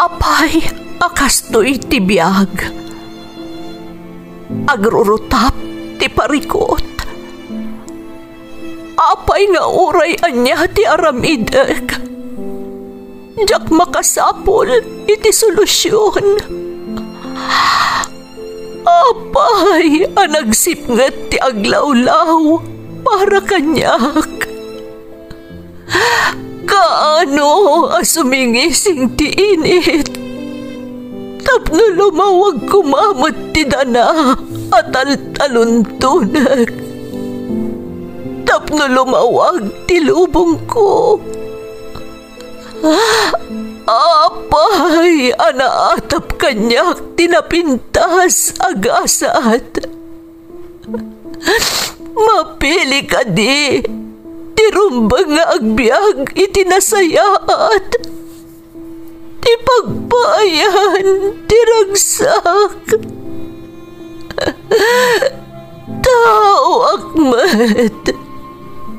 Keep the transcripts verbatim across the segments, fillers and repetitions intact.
Apay a kastoy ti biag? Agrurutap ti parikut. Apay nga uray ania ti aramidek, diak makasapul iti solusion. Apay a nagsipnget ti aglawlaw para kaniak? Kaano a sumingising ti init tapno lumawag koma met ti dana a taltaluntonek, tapno lumawag ti lubongko? Apay a naatap kaniak ti napintas a gasat? Mapili kadi ti rumbeng nga agbiag iti nasayaat, ti pagpaayan ti ragsak? Taoak met,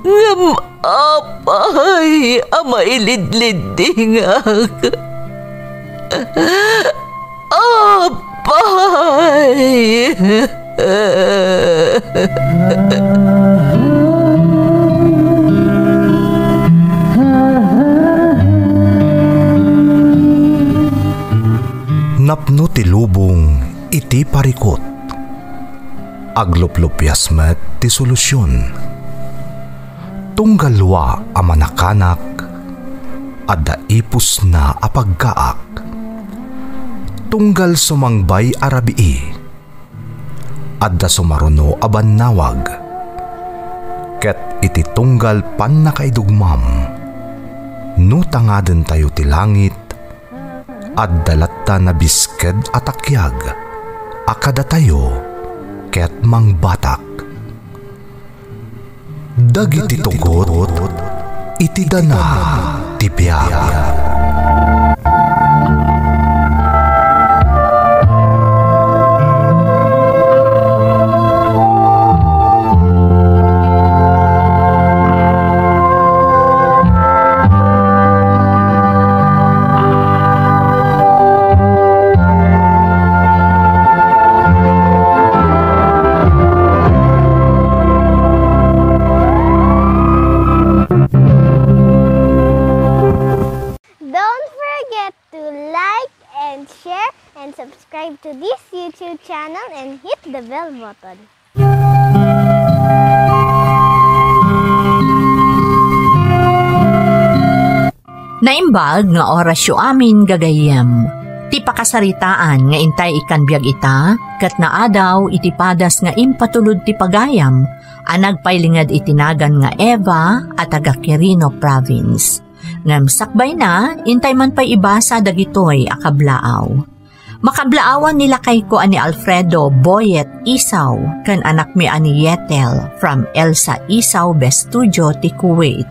ngem apay a mailidliddingak? Apay! Napno ti lubong iti parikut. Agluplupias met ti solusion. Tunggal wa a manakanak, adda ipusna a paggaak. Tunggal sumangbay a rabii, adda sumaruno a bannawag. Ket iti tunggal pannakaidugmam, no tangadentayo ti langit, adda latta nabisked a takiag a kadatayo ket mangbatak. Dagiti tugot iti dana ti biag. Don't forget to like and share and subscribe to this YouTube channel and hit the bell button. Naimbag nga orasyo amin, gagayyem. Ti pakasaritaan nga intay ikkan biag ita, ket naadaw iti padas nga impatulod ti pagayam a nagpailinged iti nagan nga Eva a taga Quirino Province. Ngem sakbayna, intay man pay ibasa dagitoy a kablaaw. Makablaawan ni lakayko a ni Alfredo Boyet Isaw ken anakmi a ni Yetel from Elsa Isaw Bestudio ti Kuwait.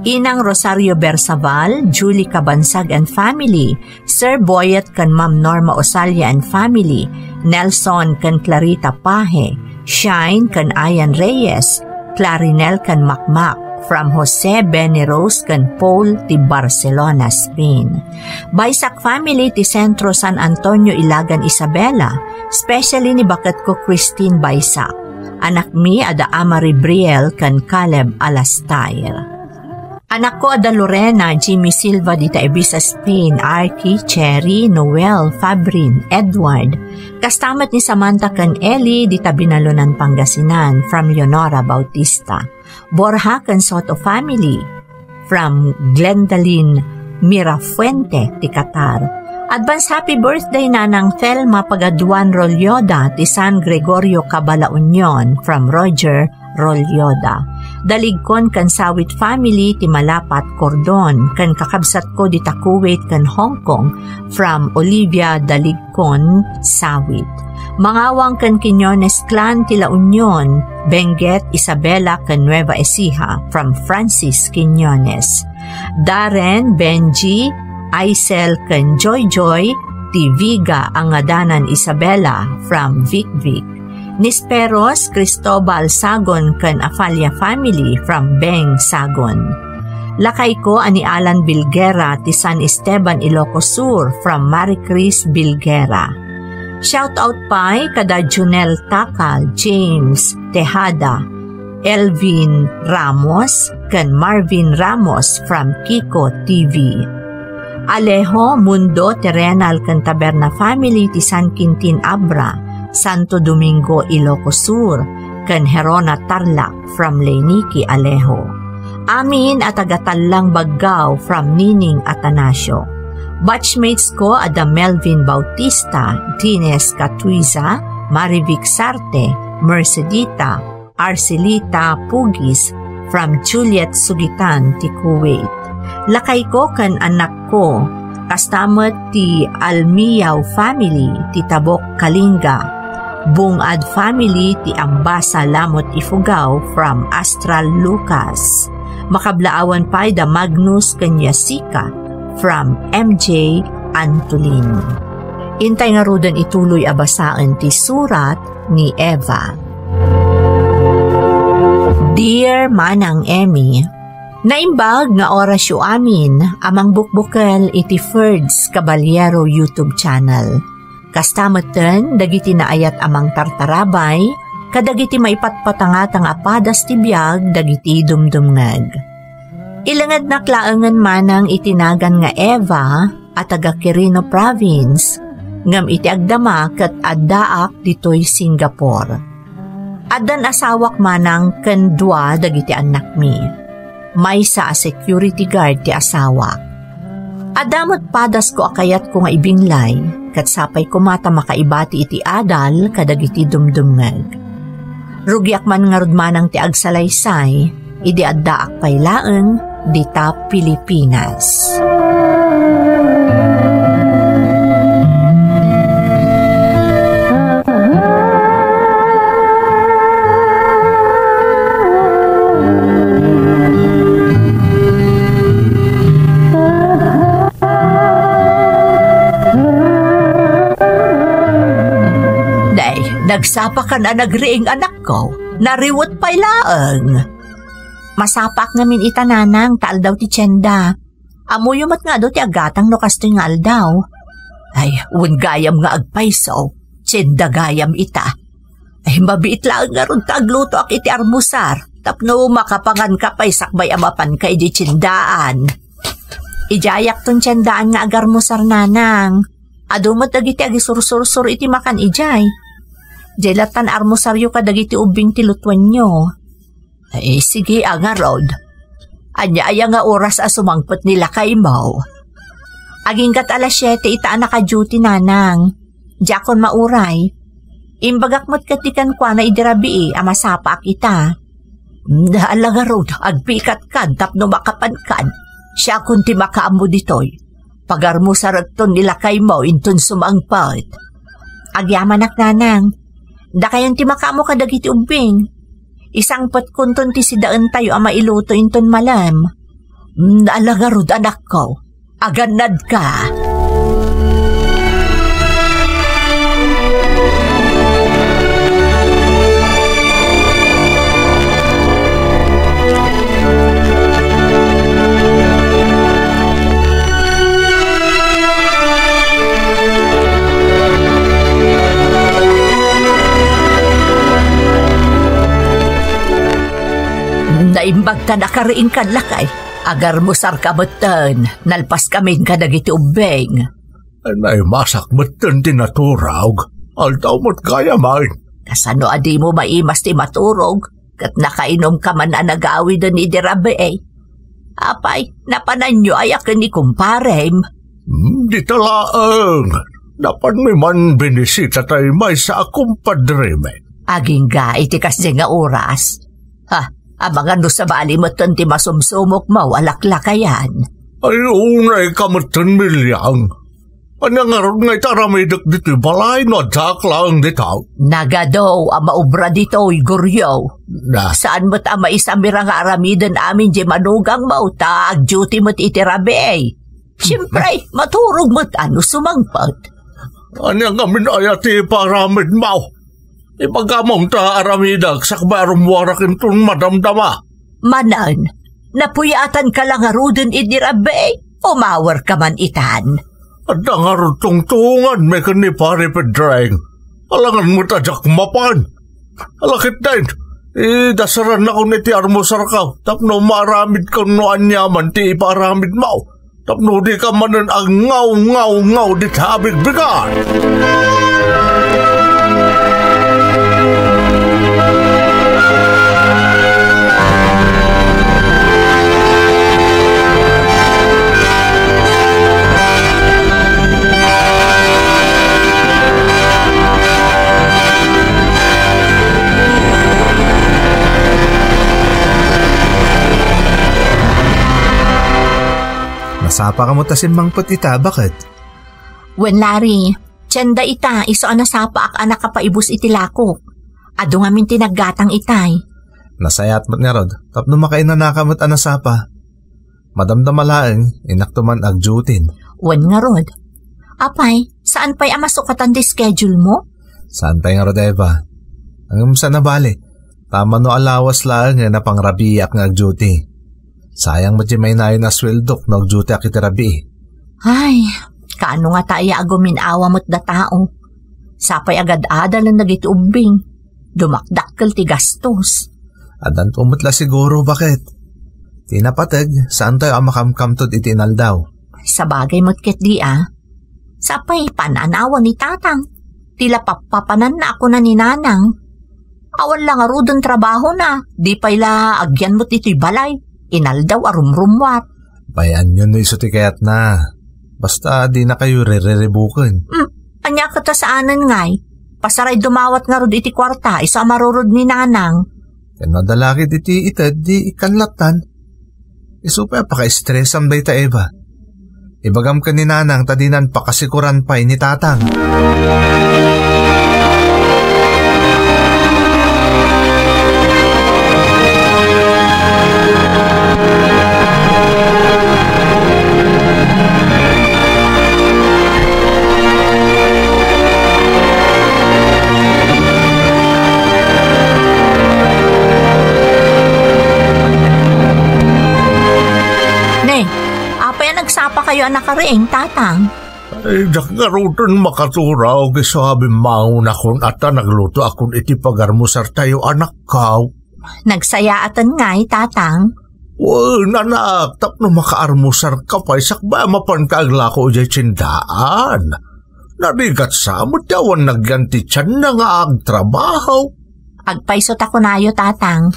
Inang Rosario Bersaval, Julie Cabansag and family, Sir Boyet ken Ma'am Norma Osalia and family, Nelson ken Clarita Pahe, Shine ken Ayan Reyes, Clarinel ken Makmak, from Jose Benny Rose ken Paul ti Barcelona, Spain. Baysak family ti Centro San Antonio, Ilagan, Isabela, especially ni baketko Christine Baysak. Anakmi a da Amari Briel ken Caleb Alastair. Anakko a da Lorena, Jimmy Silva dita Ibiza, Spain, Arky, Cherry, Noel, Fabrin, Edward. Kasta met ni Samantha ken Ellie dita Binalonan, Pangasinan, from Leonora Bautista. Borja ken Soto family, from Glendalyn Mirafuente ti Qatar. Advance happy birthday, Nanang Thelma Pagaduan Rolyoda ti San Gregorio, Cabala Union, from Roger Rolyoda. Daligkon ken Sawit family ti Malapat, Cordon, ken kakabsatko dita Kuwait ken Hong Kong, from Olivia Daligkon Sawit. Mangawang ken Quiñones clan ti La Union, Benguet, Isabela, ken Nueva Ecija, from Francis Quiñones. Darren, Benji, Aisel, ken Joy Joy ti Viga a ngadanan, Isabela, from Vic Vic. Nisperos, Cristobal Sagon ken Afalia family, from Beng Sagon. Lakayko a ni Alan Bilguera ti San Esteban, Ilocos Sur, from Marie Chris Bilguera. Shout out pay kada Junel Takal, James Tejada, Elvin Ramos, ken Marvin Ramos from Kiko T V. Alejo, Mundo, Terrenal, ken Taberna family ti San Quintin Abra, Santo Domingo, Ilocos Sur, ken Gerona Tarlac from Leynicky Alejo. Amin a taga Tallang Baggao from Nining Atanasio. Batchmates ko adda Melvin Bautista, Dines Catuiza, Marivic Sarte, Mercedita, Arcelita Pugis from Juliet Sugitan ti Kuwait. Lakayko ken annakko, kasta met ti Almiao family ti Tabok, Kalinga, Bungad family ti Ambasa Lamot Ifugao from Astral, Lucas. Makablaawan pay da Magnus ken Jessica from M J Antolin. Intay ngaruden ituloy a basaen ti surat ni Eva. Dear Manang Emmy, naimbag nga orasyo amin a mangbukbukel iti Ferds Caballero YouTube channel. Kasta metten dagiti naayat a mangtartarabay kadagiti maipatpatangatang a padas ti biag dagiti dumdumngeg. Ilengednak laengen manang iti nagan nga Eva a taga Quirino Province, ngem iti agdama ket addaak ditoy Singapore. Addan asawak manang ken dua dagiti annakmi. Maysa a security guard ti asawak. Adda met padasko a kayatko nga ibinglay, ket sapay koma ta makaibati iti adal kadagiti dumdumngeg. Rugiak man ngarud manang ti agsalaysay, idi addaak pay laeng dita Pilipinas. Day, nagsapakan a nagriing, anakko. Nariwet pay laeng. Masapaak ngamin ita, nanang, ta aldaw ti tienda. Ammoyo met nga adu ti aggatang no kastoy nga aldaw. Ay, wen gayam nga agpayso, tienda gayam ita. Ay, mabiit laeng ngarud ta aglutoak iti armusar tapno makapanganka pay sakbay a mapanka idiay tiendaan. Idiayakton tiendaan nga agarmusar, nanang. Adu met dagiti agisursursor iti makan idiay. Diay lattan armusaryo kadagiti ubbing ti lutuenyo. Ay, sige a ngarud. Ania aya nga oras a sumangpet ni lakaymo? Agingga't alas siete ita a naka-duty, nanang. Diakon mauray. Imbagak met ketdi kenkuana idi rabii a masapaak ita. Ala ngarud, agpikatkan tapno makapankan. Siakon ti makaammo ditoy. Pagarmusarekton ni lakaymo inton sumangpet. Agyamanak, nanang. Dakayon ti makaammo kadagiti ubbing. Isangpetkonton ti sidaentayo a mailuto inton malem. Mm, ala ngarud, anakko. Agannadka. Naimbag ta nakariingkan, lakay. Agarmusarka metten, nalpaskamin kadagiti ubbing. Naimasak metten ti naturog. Aldaw met gayam. Kasano a dimo maimas ti maturog, ket nakainumka man a nagawiden idi rabii? Apay, napananyo aya ken ni kumparem? Hmm, dita laeng. Napanmi man binisita tay maysa a kumpadremi. Agingga iti kasdi nga oras. Ha, amangan no sabali metten ti masumsumokmo a laklakayan. Ay, unayka metten, Milyang. Ania ngarud nga iti aramidek ditoy balay no addaak laeng dita? Nagadu a maubra ditoy, Goryo. Na? Saan met a maisamira nga aramiden amin diay manugangmo ta agduty met iti rabii? Siempre, maturog met a no sumangpet. Ania ngamin aya ti iparamidmo? Ibagamon ta aramidek sakbay a rummuarak inton madamdama. Manen, Napuyatanka la ngaruden idi rabii? Umawarka man itan. Adda ngarud tungtunganmi ken ni Pare Pedreng. Alangan met a diak mapan. Ala ketdin, idasarannakon iti armusarka tapno maaramidka no aniaman ti ipaaramidmo. Tapno dika manen agngawngawngaw dita abigbigan. Nasapaka met a simmangpet ita, baket? Wen, Larry, tienda ita, isu a nasapaak a nakapaibus iti lakok. Adu ngamin ti naggatang itay. Nasayaat met ngarud, tapno makainanaka met a nasapa. Madamdama laeng, innakto man agdutin. Wen ngarud. Apay, saan pay a masukatan ti schedule mo? Saan pay ngarud, Eva. Ngem saan a bale, ta mano a lawas laeng nga napangrabiiak nga agduti. Sayang met ti mainayon a sueldok no agdutiak iti rabii. Ay, kaano ngata aya a gumin-awa met da tao? Sapay agad-adalen dagiti ubbing. Dumakdakkel ti gastos. Addanto met la siguro, baket? Ti napateg, saantayo a makamkamtod iti inaldaw. Sabagay met ketdi a. Sapay, panawan ni Tatang. Ti la pappapananna a kuna ni Nanang. Awan la ngaruden trabahona, di pay la agyan met ditoy balay. Inaldaw a rumrummuar. Pay-anyo no isu ti kayatna. Basta dinakayo ririribuken. Hmm, ania ket a saanen ngay? Pasaray dumawat ngarud iti kuarta, isu a marurod ni Nanang. Ken no adda la ket iti ited, di ikkan lattan. Isu pay a pakaestresam dayta, Eva. Ibagam ken ni Nanang ta dinan pakasikuran pay ni Tatang. Ne, apay a nagsapakayo a nakariing, Tatang? Ay, diak ngaruden makaturaw, isu a bimmangonakon a ta naglutoakon iti pagarmusartayo, anakko. Nagsayaaten ngay, Tatang? Wen, anak, tapno makaarmusarka pay sakbay a mapanka aglako idiay tiendaan. Narigat sa met ti awan nagyan ti tianna nga agtrabaho. Agpayso ta kunayo, Tatang.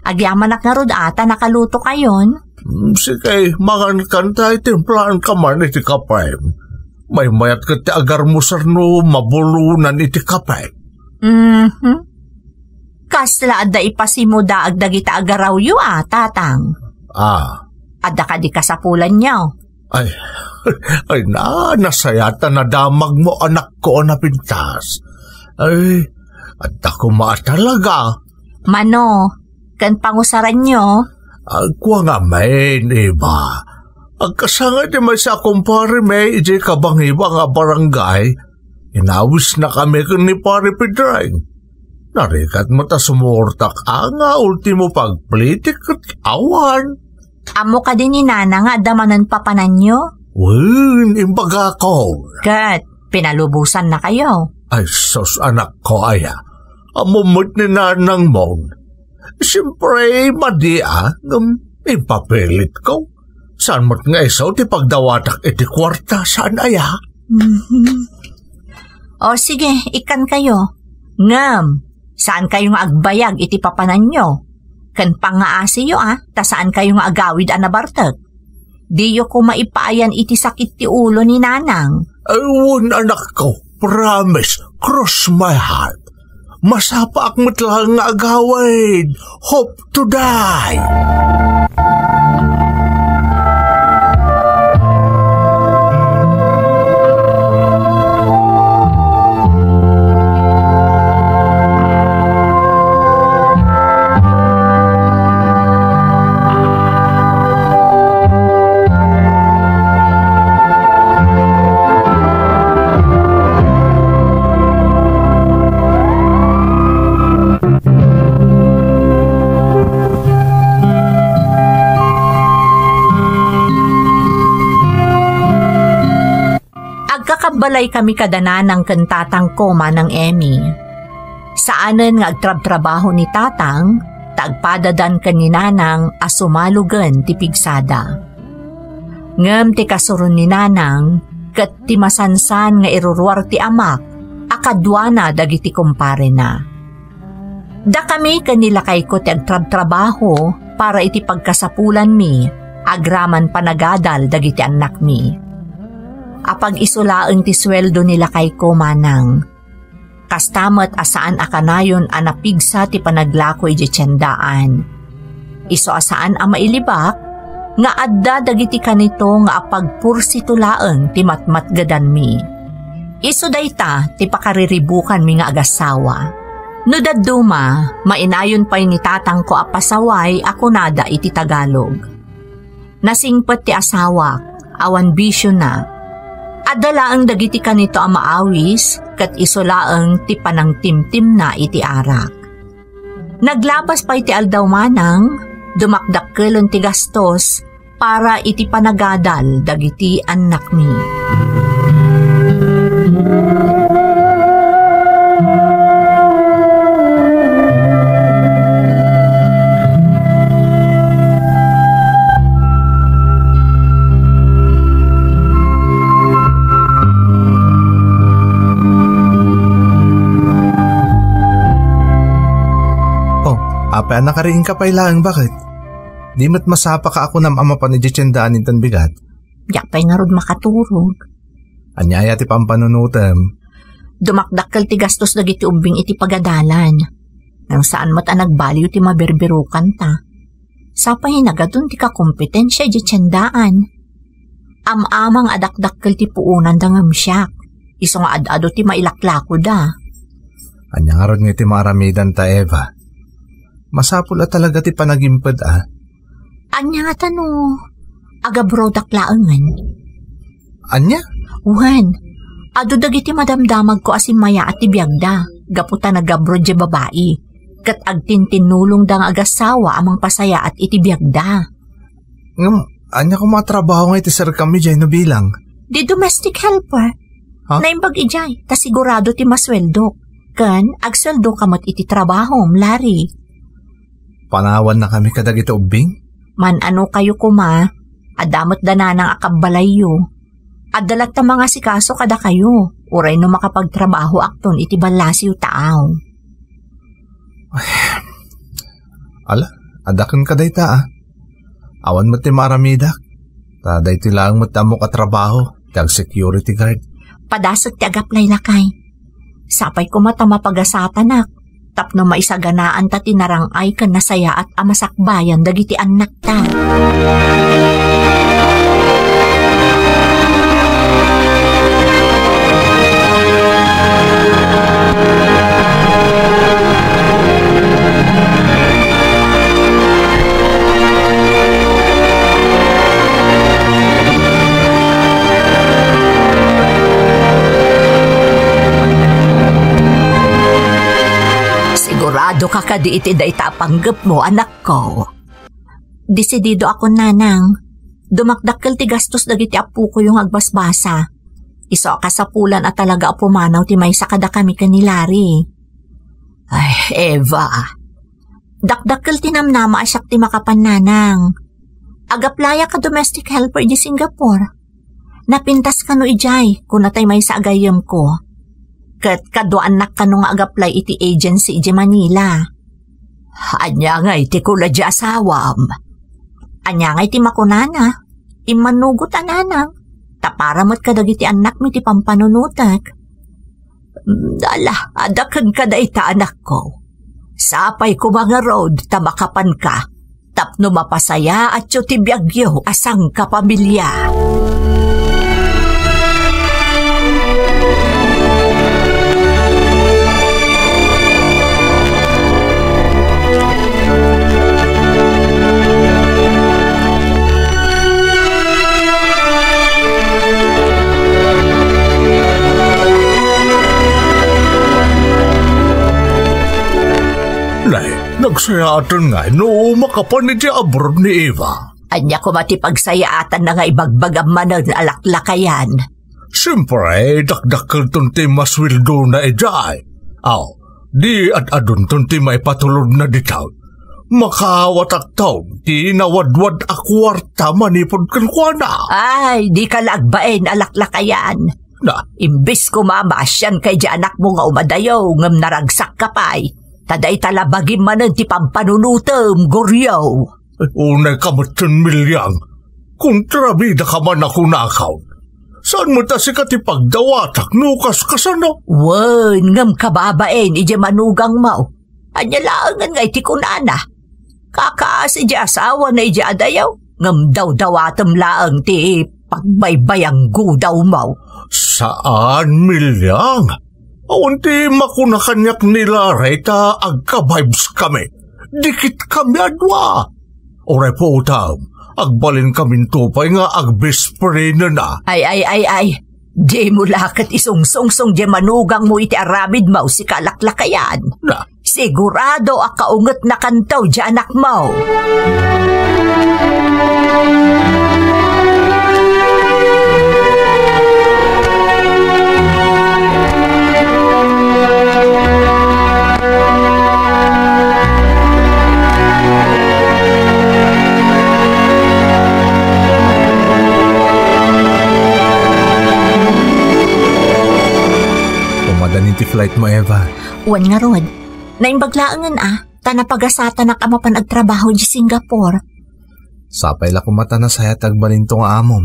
Agyamanak ngarud a ta nakalutokayon. Mm, sige, mangankan ta, timplaanka man iti kape. Maymayat ket ti agarmusar no mabulonan iti kape. Mhm. Kasla adda ipasimudaag dagita agarawyo a, Tatang? Ah. Adda kadi kasapulanyo? Ay, ay na, nasayaat a nadamagmo, anakko a napintas. Ay, adda koma a talaga. Mano, ken pangusaranyo? Agkua ngamin, Eva. Agkasangay ti maysa a kumparemi idiay kabangiba nga barangay, inawisnakami ken ni Pare Pedreng. Narigat met a sumuportak a nga ultimo pagplitik ket awan. Ammo kadi ni Nana nga adda manen papananyo? Wen, imbagakon. Ket pinalubosannakayo. Ay, sus, anakko aya. Ammo met ni Nanangmon. Siempre, madi a, ngem impapilitko. Saan met nga isu ti pagdawatak iti kuarta, saan aya? Mhm. O sige, ikkankayo. Ngem, saankayo nga agbayag iti papananyo. Ken pangngaasiyo a, ta saankayo nga agawid a nabartek. Diyo koma ipaayan iti sakit ti ulo ni Nanang. Ay, wen, anakko. Promise. Cross my heart. Masapaak met laeng nga agawid. Hope to die. Balay kami kada nanang ken tatangko, Manang Emmy. Saanen nga agtrabtrabaho ni tatang, ta agpadadan ken ni nanang a sumalugen ti pigsada. Ngem ti kasuron ni nanang ket ti masansan nga iruruar ti amak a kaduana dagiti kumparena. Dakami ken ni lakayko ti agtrabtrabaho para iti pagkasapulanmi agraman panagadal dagiti annakmi. Apag-iso laeng ti sueldo ni lakayko, Manang. Kasta met a saan a kanayon a napigsa ti panaglako idiay tiendaan. Isu a saan a mailibak nga adda dagiti kanito nga apagpursito laeng ti matmatgedanmi. Isu dayta ti pakariribukanmi nga agassawa. No dadduma, mainayon pay ni tatangko a pasaway a kunada iti Tagalog. Nasingpet ti asawak, awan bisiona. Adda laeng dagiti kanito a maawis, ket isu laeng ti panangtimtimna iti arak. Naglapas pay ti aldaw, Manang, dumakdakkelen ti gastos para iti panagadal dagiti annakmi. Oh, apay a nakariingka pay laeng, baket? Di met masapaka a kunam a mapan idiay tiendaan inton bigat? Diak pay ngarud makaturog. Ania aya ti pampanunotem? Dumakdakkel ti gastos dagiti ubbing iti pagadalan. Nang saan met a nagbaliw ti mabirbirokanta. Sapay nagadun ti kakompetensia idiay tiendaan. Am-amang a dakdakkel ti puonanda ngem siak. Isu nga ad-adu ti mailaklakoda. Ania ngarud nga iti maaramidanta, Eva? Masapul a talaga ti panagimped a. Ania ngata no agabrodak laengen? Ania? Wen, adu dagiti madamdamagko a simmayaat ti biagda, gapu ta nagabroad diay babai, ket agtintinnulongda nga agassawa a mangpasayaat iti biagda. Ngem, ania koma a trabaho nga iti serkam idiay no bilang? Di domestic helper. Ha? Naimbag idiay, ta sigurado ti masueldok. Ken, agsueldoka met iti trabahom, Larry. Panawannakami kadagiti ubbing? Man-anokayo koma, adda met da nanang a kabbalayyo. Adda latta mangasikaso kadakayo, uray no makapagtrabahoakton iti ballasiw taaw. Ala, adda kenka dayta, a. Awan met ti maaramidak. Ta daytoy laeng met ti ammok a trabaho, ti ag-security guard. Padasek ti ag-apply, lakay. Sapay koma ta mapagasatanak tapno maisaganaanta ti narang-ay ken nasayaat a masakbayan dagiti annakta. Siguradoka kadi iti dayta a panggepmo, anakko? Desidido akon, nanang. Dumakdakkel ti gastos dagiti appokoyo nga agbasbasa. Isu a kasapulan a talaga a pumanaw ti maysa kadakami ken ni Larry. Ay, Eva. Dakdakkel ti namnama a siak ti makapan, nanang. Ag-applyak a domestic helper idiay Singapore. Napintas kano idiay, kuna tay maysa a gayyemko. Ket kaduaannak kano nga ag-apply iti agency idiay Manila. Ania ngay ti kuna ti asawam? Ania ngay ti makunana? Immanugot a, nanang, ta para met kadagiti annakmi ti pampanunotek. Ala, adda kenka dayta, anakko. Sapay koma ngarud ta makapanka tapno mapasayaatyo ti biagyo a sangkapamilya. Nay, nagsayaaten ngay no makapan iti abroad ni Eva. Ania koma ti pagsayaatanna nga ibagbagam manen a laklakayan? Siempre, dakdakkelton ti masueldona idiay. Aw, di ad-adunton ti maipatulodna ditoy. Makaawatakton ti nawadwad a kuarta manipud kenkuana. Ay, dika la agbain a laklakayan. Na? Imbes koma maasianka idiay anakmo nga umadayo ngem naragsakka pay, ta dayta la bagim manen ti pampanunotem, Goryo. Ay, unayka metten, Milyang. Kontrabidaka man a kunakon. Saan met a sika ti pagdawatak no kas-, kasano? Wen, ngem kababain idiay manugangmo. Ania laengen nga iti kunana? Kakaasi idiay asawana idiay adayo, ngem dawdawatem laeng ti pagbaybayanggodawmo. Saan, Milyang. Awan ti makuna kaniak ni Larry ta agka-vibes kami. Dikit kami a dua. Uray puotam, agbalin kaminto pay nga agbest friendna. Ay, ay, ay, ay. Dimo la ket isungsungsong diay manugangmo iti aramidmo, sika a laklakayan. Na? Sigurado a kaungetnakanto diay anakmo. Umadani ti flightmo, Eva. Wen ngarud, naimbag laengen a, ta napagasatanak a mapan agtrabaho idiay Singapore. Sapay la koma ta nasayaat ti agbalinto nga amom.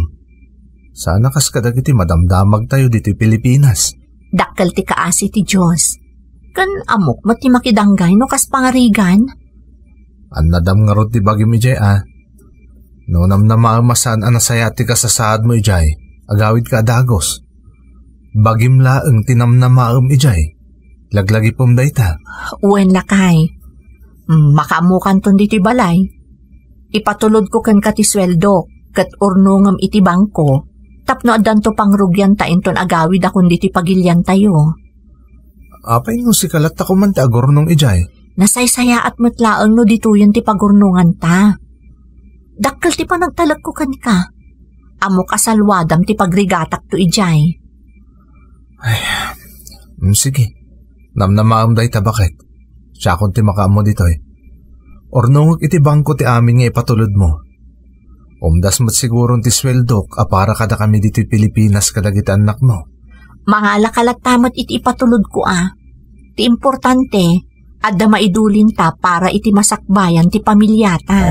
Saan a kas kadagiti madamdamagtayo ditoy Pilipinas. Dakkel ti kaasi ti Dios. Ken ammok met ti makidanggay no kas pangarigan. Annadam ngarud ti bagim idiay a. No namnamaem a saan a nasayaat ti kasasaadmo idiay, agawidka a dagus. Bagim laeng ti namnamaem idiay. Laglagipem dayta. Wen, lakay. Mm, makaammokanton ditoy balay. Ipatulodko kenka ti sueldok, ket urnongem iti bangko, tapno addanto pangrugian ta inton agawidakon ditoy pagiliantayo. Apay no sika latta koman ti agurnong idiay? Nasaysayaat met laeng no ditoyen ti pagurnonganta. Dakkel ti panagtalekko kenka. Ammok a salwadam ti pagrigatakto idiay. Ay, mm, sige. Namnamaem dayta, baket. Siakon ti makaammo ditoy. Urnongek iti bangko ti amin nga ipatulodmo. Umdas met siguron ti sueldok a para kadakami ditoy Pilipinas kadagiti annakmo. Mangalaka latta met iti ipatulodko a. Ti importante, adda maidulinta para iti masakbayan ti pamiliata.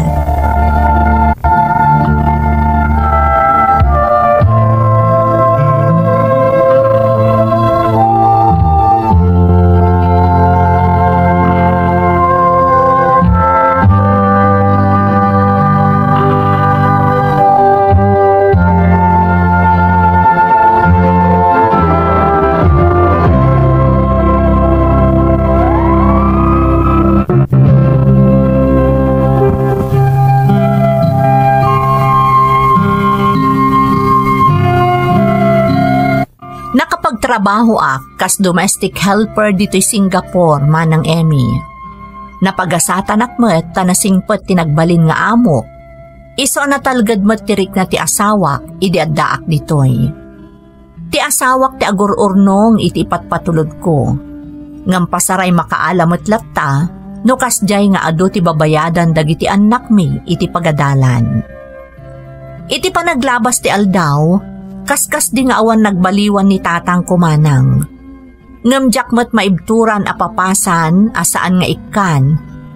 Nakapagtrabahoak kas domestic helper ditoy Singapore, Manang Emmy. Napagasatanak met ta nasingpet ti nagbalin nga amok. Isu a natalged met ti rikna ti asawak idi addaak ditoy. Ti asawak ti agur-urnong iti ipatpatulodko. Ngem pasaray makaala met latta no kasdiay nga adu ti babayadan dagiti annakmi iti pagadalan. Iti panaglabas ti aldaw, kaskasdi nga awan nagbaliwan ni tatangko, Manang. Ngem diak met maibturan a papasan a saan nga ikkan,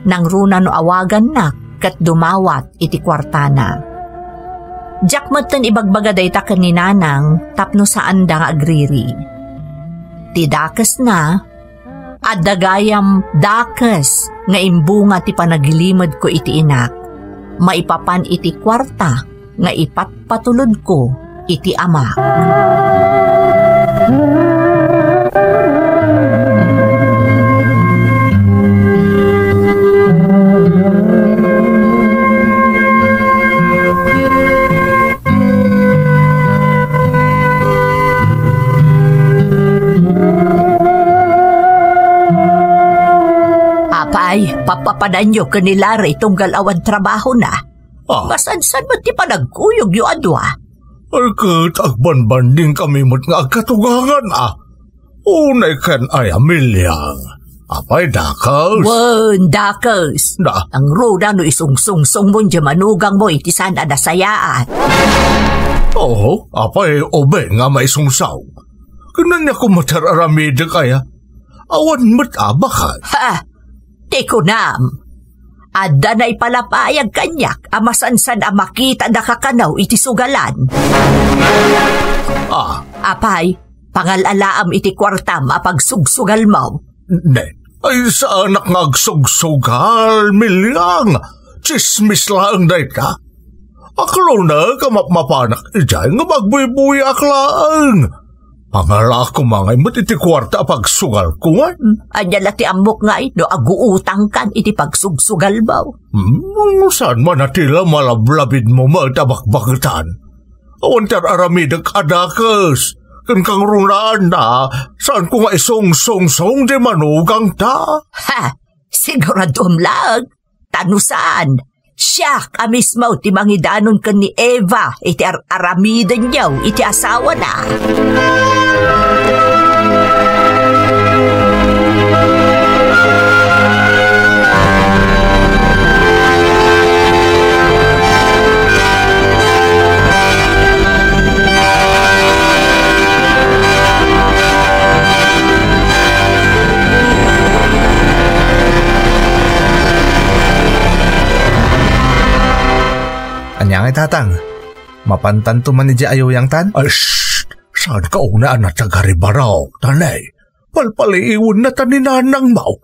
nangruna no awagannak ket dumawat iti kuartana. Diak metten ibagbaga dayta ken ni Nanang tapno saanda nga agriri. Ti dakesna, adda gayam dakes nga imbunga ti panagilimedko iti inak, maipapan iti kuarta nga ipatpatulodko iti amak. Apay, papapadanyo ken ni Larry tunggal awan trabahona. Ah. Masansan met ti panagkuyogyo a dua. Ay, ket agbanbanding kami met nga agkatugangan, a. Unay ken ay a, Milyang. Apay, dakes? Wen, dakes. Da. Nangruna no isungsungsongmon diay manugangmo iti saan a nasayaat. Oo, apay, ubing a maisungsong. Ket ania koma ti ar-aramidek aya? Awan met a baket. Ha! Ti kunam, adda naipalapayag kaniak a masansan a makitada kano iti sugalan. Ah. Apay, pangal-alaam iti kuartam a pagsugsugalmo. Ne, ay saanak nga agsugsugal, Milyang. Tsismis laeng dayta. Aklonek a mapmapanak idiay ngem agbuybuyaak laeng. Pangalaak koma ngay met iti kuarta a pagsugalko ngay. Ania la ti ammok ngay no aguutangkan iti pagsugsugalmo? Hmm, saan man a ti la malablabidmo met a bakbaketan? Awan ti ar-aramidek a dakes. Ken kangrunaanna, saanko nga isungsungsong diay manugangta. Ha! Siguraduem laeng. Ta no saan, siak a mismo ti mangidanon ken ni Eva iti ar-aramidenyo iti asawana. Ania ngay, Tatang? Mapantanto man idiay ayuyangtan? Ay, shh! Saanka unay a natagaribaraw, tanay? Palpaliiwennata ni nanangmo.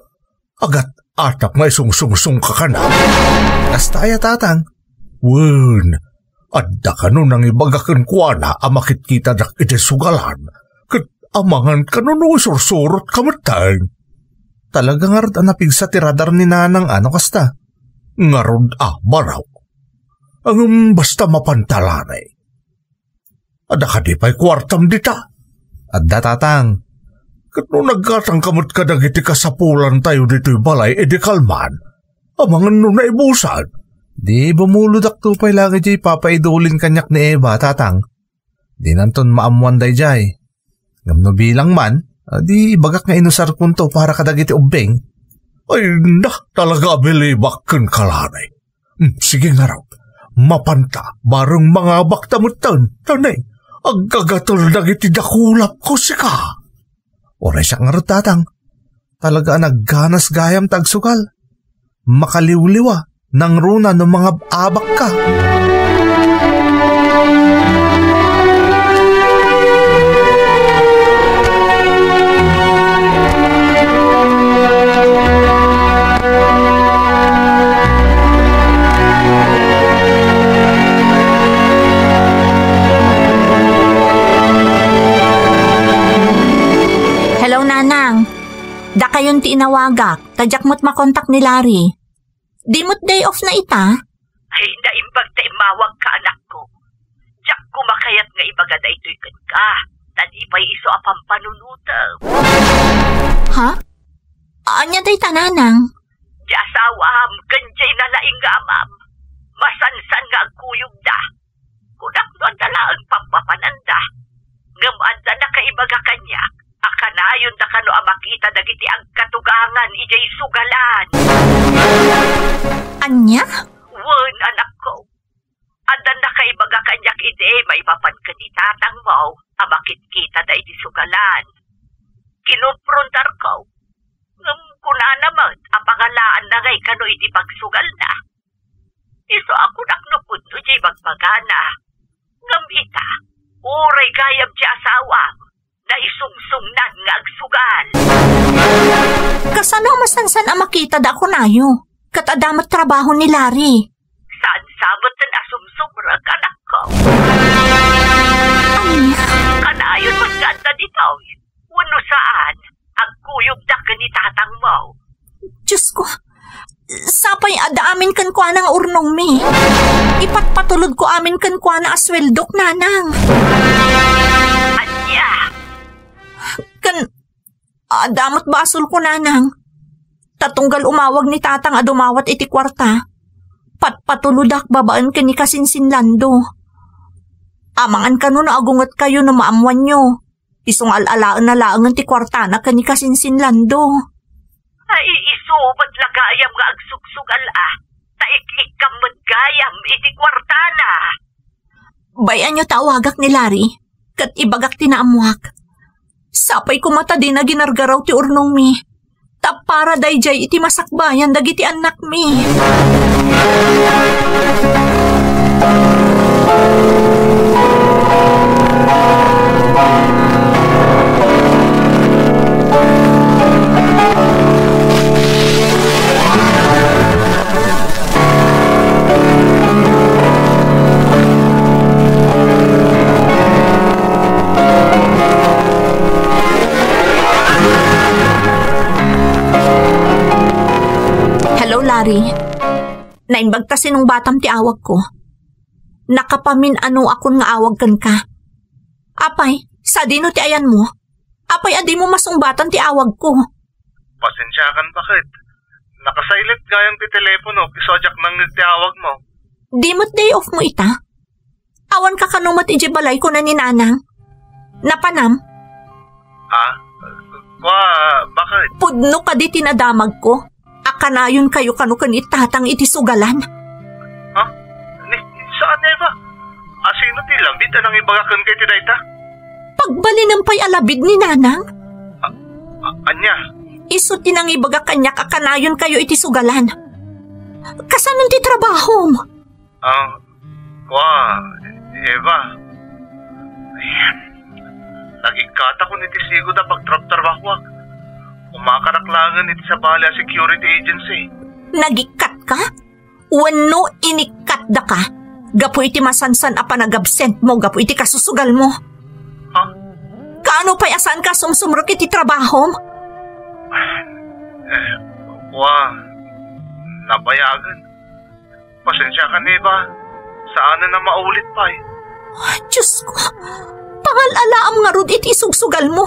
Agat-atap nga isungsungsongka kana. Kasta aya, Tatang? Wen, adda kano nangibaga kenkuana a makitkitadak iti sugalan, ket amangan kano no isursurotka metten. Talaga ngarud a napigsa ti radar ni Nanang a no kasta? Ngarud a, baraw. Ngem basta mapanta la, ne. Adda kadi pay kuartam dita? Adda, Tatang. Ket no naggatangka met kadagiti kasapulantayo ditoy balay idi kalman, amangan no naibusan. Di bumulodakto pay laeng idiay papaidulin kaniak ni Eva, Tatang. Dinanton maammoan daydiay. Ngem no bilang man, a, di ibagak nga inusarkonto para kadagiti ubbing. Ay, na, talaga a bilibak kenka, ne. Hmm, sige ngarud. Mapanta, bareng mangabakta metten, ta ne, aggagatel dagiti dakulapko sika. Uray siak ngarud, Tatang. Talaga a nagganas gayam ti agsugal. Makaliwliwa, nangruna no mangab-abakka. Hello, Nanang. Dakayon ti inawagak, ta diak met makontak ni Larry. Di met day off na ita? Ay, naimbag ta immawagka, anakko. Diak koma kayat nga ibaga daytoy kenka, ta di pay isu a pampanunotem. Ha? Ania dayta, Nanang? Di asawam ken diay nalaing nga amam, masansan nga agkuyogda. Kunak no adda laeng pammapananda. Ngem adda nakaibaga kaniak a kanayonda kano a makita dagiti agkatugangan idiay sugalan. Ania? Wen, anakko. Adda nakaibaga kaniak idi maipapan ken ni tatangmo a makitkitada iti sugalan. Kinomprontarko. Ngem kunana met a pangalaanna ngay kano iti pagsugalna. Isu a kunak no pudno ti ibagbagana. Ngem ita, uray gayam ti asawam, naisungsongnan nga agsugal. Kasano a masansan a makitada a kunayo? Ket adda met trabaho ni Larry. Saan sa metten a sumsumrek, anakko? Ania? Kanayon met nga adda ditoy. Wenno saan, agkuyogda ken ni tatangmo. Diosko, sapay adda amin kenkuana nga urnongmi. Ipatpatulodko amin kenkuana a sueldok, Nanang. Ania? Ken adda met basolko, Nanang. Ta tunggal umawag ni Tatang a dumawat iti kuarta, patpatulodak babaen ken ni kasinsinlando. Amangan kano no agungetkayo no maammoanyo. Isu nga al-alaenna laengen ti kuartana ken ni kasinsinlando. Ay, isu met la gayam nga agsugsugal, a. Ta ik-ikkam met gayam iti kuartana. Bay-anyo ta awagak ni Larry, ket ibagak ti naammoak. Sapay koma ta dina ginargaraw ti urnongmi. Ta para daydiay iti masakbayan dagiti annakmi. Hello, Larry. Naimbag ta sinungbatam ti awagko. Nakapamin-anoakon nga awag kenka. Apay, sadino ti ayanmo? Apay a dimo masungbatan ti awagko? Pasensiakan, baket. Naka-silent gayam ti telepono, isu a diak nangngeg ti awagmo. Di met day off mo ita? Awanka kano met idiay balay kuna ni Nanang? Napanam? Ah, kua, baket? Pudno kadi ti nadamagko a kanayonkayo kano ken ni Tatang iti sugalan. Ha? Ni, saan, Eva? Asino ti labid a nangibaga kenka iti dayta? Pagbalinem pay a labid ni Nanang? A-, a-, ania? Isu ti nangibaga kaniak a kanayonkayo iti sugalan. Kasanon ti trabahom? Ah, kua, Eva. Ayan. Nagikkatakon iti sigud a pagtrabtrabahoak. Umakarak laengen iti sabali a security agency. Nagikkatka? Wenno inikkatdaka gapu iti masansan a panagabsentmo gapu iti kasusugalmo? Ha? Kaano pay a saanka a sumsumrek iti trabahom? Eh, kua, nabayagen. Pasensiakan, Eva. Saanen a maulit pay. Diyos ko, pangal-alaam ngarud iti isugsugalmo.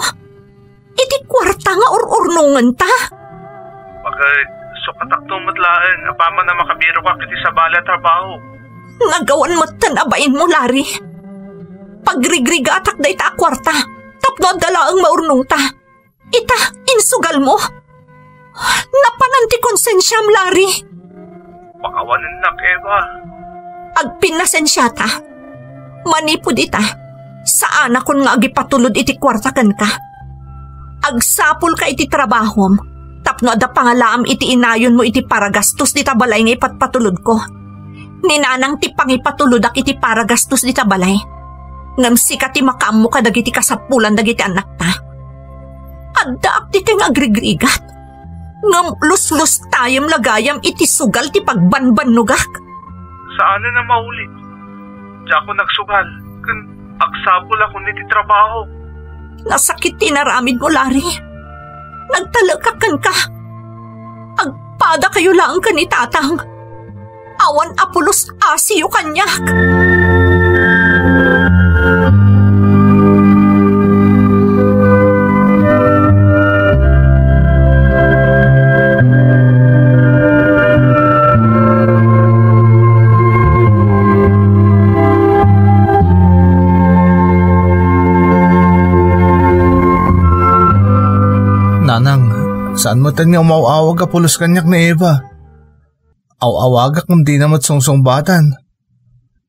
Iti kuarta nga ur-urnongenta? Baket, sukatakto met laeng apaman a makabirokak iti sabali a trabaho. Nagawan metten a bainmo, Larry. Pagrigrigatak dayta a kuarta tapno adda laeng maurnongta. Ita, insugalmo. Napanan ti konsensiam, Larry. Pakawanennak, Eva. Agpinnasensiata. Manipud ita, saanakon nga agipatulod iti kuarta kenka. Agsapulka iti trabahom tapno adda pangalaam iti inayonmo iti paragastos dita balay nga ipatpatulodko. Ni Nanang ti pangipatulodak iti paragastos dita balay. Ngem sika ti makaammo kadagiti kasapulan dagiti annakta. Addaak ditoy nga agrigrigat. Ngem luslustayem la gayam iti sugal ti pagbanbannogak. Saanen a maulit. Diakon agsugal, ken agsapulakon iti trabaho. Nasakit ti inaramidmo, Larry. Nagtalekak kenka. Agpadakayo laeng ken ni Tatang. Awan a pulos asiyo kaniak. Nanang, saan metten nga umaw-awag a pulos kaniak ni Eva? Aw-awagak ngem dina met sungsungbatan.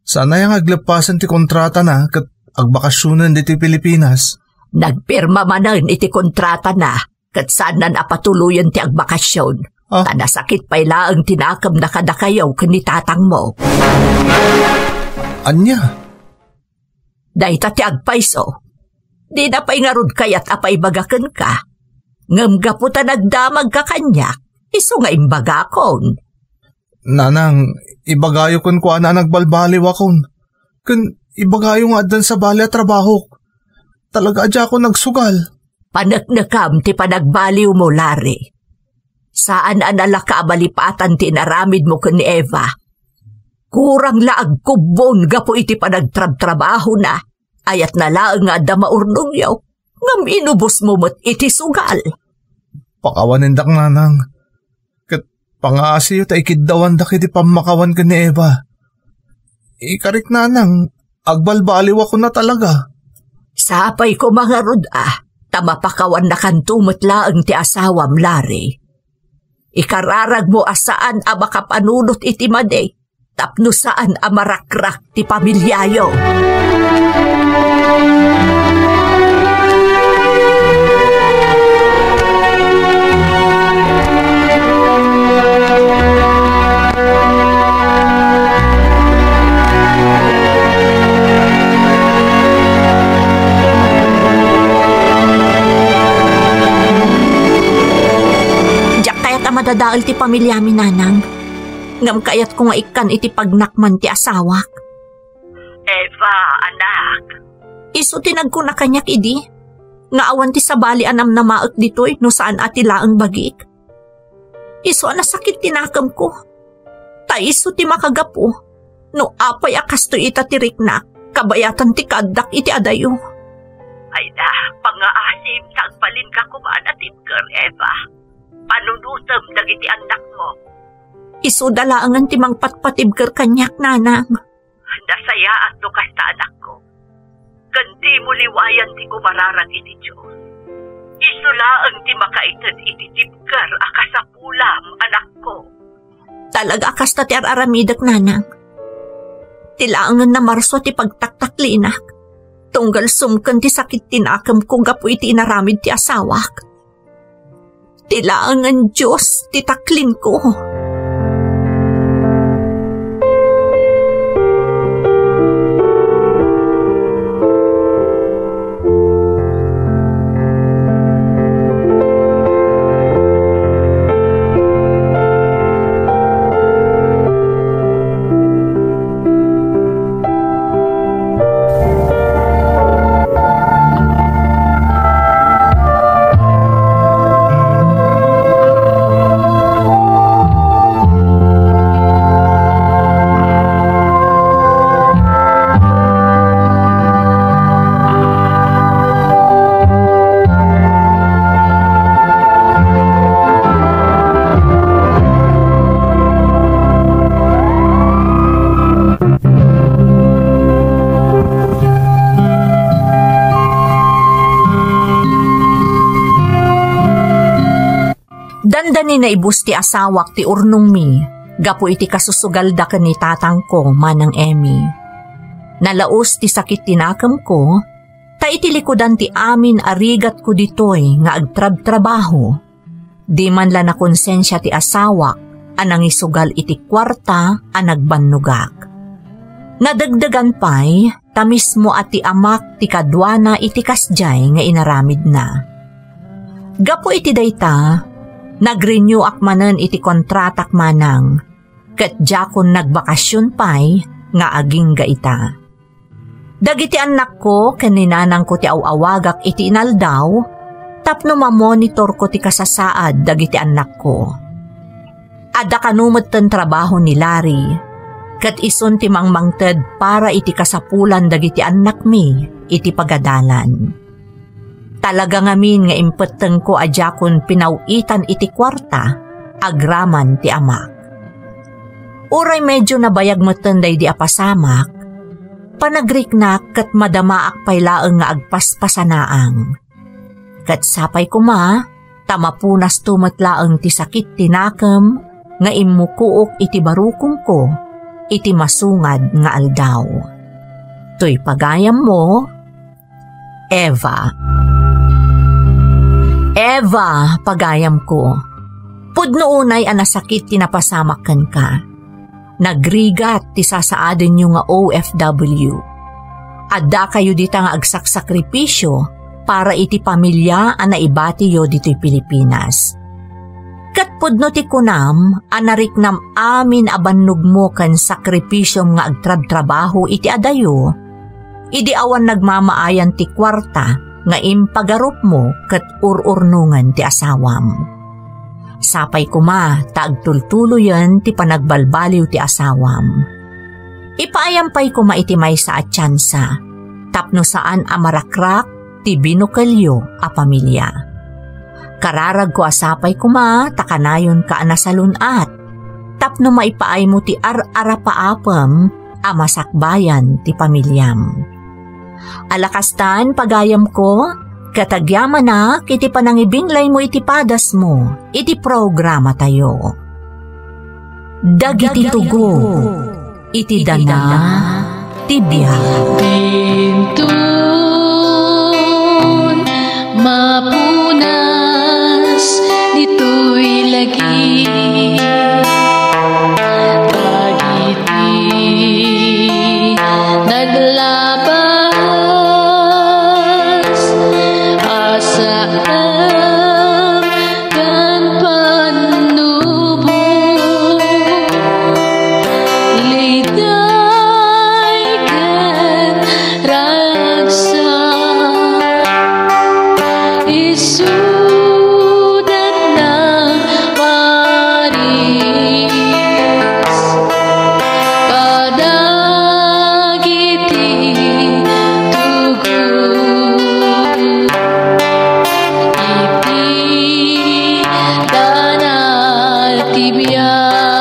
Saan aya nga agleppasen ti kontratana ket agbakasionen ditoy Pilipinas? Nagpirma manen iti kontratana ket saannan a patuloyen ti agbakasion. Ah. Ta nasakit pay laeng ti nakemna kadakayo ken ni tatangmo. Ania? Dayta ti agpayso. Dina pay ngarud kayat a paibaga kenka. Ngem gapu ta nagdamagka kaniak, isu nga imbagakon. Nanang, ibagayo kenkuana a nagbalbaliwakon. Ken ibagayo nga addan sabali a trabahok. Talaga a diakon agsugal. Paneknekam ti panagbaliwmo, Larry. Saan a nalaka a malipatan ti inaramidmo ken ni Eva. Kurang la agkubbon gapu iti panagtrabtrabahona. Ayatna laeng nga adda maurnongyo, ngem inubosmo met iti sugal. Pakawanendak, Nanang. Ket pangaasiyo ta ikiddawandak iti pammakawan ken ni Eva. Ikarik, Nanang, Agbalbaliwakon a talaga. Sapay koma ngarud a, ta mapakawannakanto met laeng ti asawam, Larry. Ikararagmo a saan a makapanunot iti madi tapno saan a marakrak ti pamiliayo. Diak kayat a madadael ti pamiliami, Nanang. Ngem kayatko nga ikkan iti pagnakman ti asawak. Eva, anak. Isu ti nagkuna kaniak idi, nga awan ti sabali a namnamaek ditoy no saan a ti laeng bagik. Isu a nasakit ti nakemko. Ta isu ti makagapu no apay a kastoy ita ti riknak, kabayatan ti kaaddak iti adayo. Ay da, pangngaasim ta agbalinka koma a natibker, Eva. Panunotem dagiti annakmo. Isuda laengen ti mangpatpatibker kaniak, Nanang. Nasayaat no kasta, anakko. Ken dimo liwayan ti kumararag iti Dios. Isu laeng ti makaited iti tibker a kasapulam, anakko. Talaga a kasta ti ar-aramidek, Nanang. Ti laengen namarsua ti pagtaktaklinak. Tunggal sumken ti sakit ti nakemko gapu iti inaramid ti asawak. Ti laengen Dios ti taklinko. Dandani naibus ti asawak ti urnongmi gapu iti kasusugalda ken ni tatangko, Manang Emmy. Nalaus ti sakit ti nakemko, ta iti likudan ti amin a rigatko ditoy nga agtrabtrabaho, di man la nakonsensia ti asawak a nangisugal iti kuarta a nagbannogak. Nadagdagan pay ta mismo a ti amak ti kaduana iti kasdiay nga inaramidna. Gapu iti dayta, nag-renew-ak manen iti kontratak, Manang, ket diakon nagbakasyon pay nga agingga ita. Dagiti annakko ken ni nanangko ti aw-awagak iti inaldaw tapno mamonitorko ti kasasaad dagiti annakko. Adda kano metten trabaho ni Larry, ket isun ti mangmangted para iti kasapulan dagiti annakmi iti pagadalan. Talaga ngamin nga impettengko a diakon pinaw-itan iti kuarta agraman ti amak. Uray medio nabayag metten daydi a pasamak, panagriknak ket madamaak pay laeng nga agpaspasanaang. Ket sapay koma, ta mapunasto met laeng ti sakit ti nakem nga immukook iti barukongko iti masungad nga aldaw. Toy pagayammo, Eva. Eva, pagayamko, pudno unay a nasakit ti napasamak kenka. Nagrigat ti sasaadenyo nga O F W. Addakayo dita nga agsaksakripisio para iti pamilya a naibatiyo ditoy Pilipinas. Ket pudno ti kunam a nariknam amin a bannogmo ken sakripisiom nga agtrabtrabaho iti adayo, idi awan nagmamaayan ti kuarta nga impagarupmo ket ur-urnongen ti asawam. Sapay koma ta agtultuloyen ti panagbalbaliw ti asawam. Ipaayam pay koma iti maysa a tiansa tapno saan a marakrak ti binukelyo a pamilya. Kararagko a sapay koma ta kanayonka a nasalun-at tapno maipaaymo ti ar-arapaapem a masakbayan ti pamiliam. Ala kastan, pagayamko, ket agyamanak iti panangibinglaymo iti padasmo iti programatayo. Dagiti tugo iti dana ti biag. Inton mapunas ditoy lagi, dagiti naglabas a saan ken pannubo, liday ken ragsak, isuda nang paris kadagiti tugot iti dana ti biag.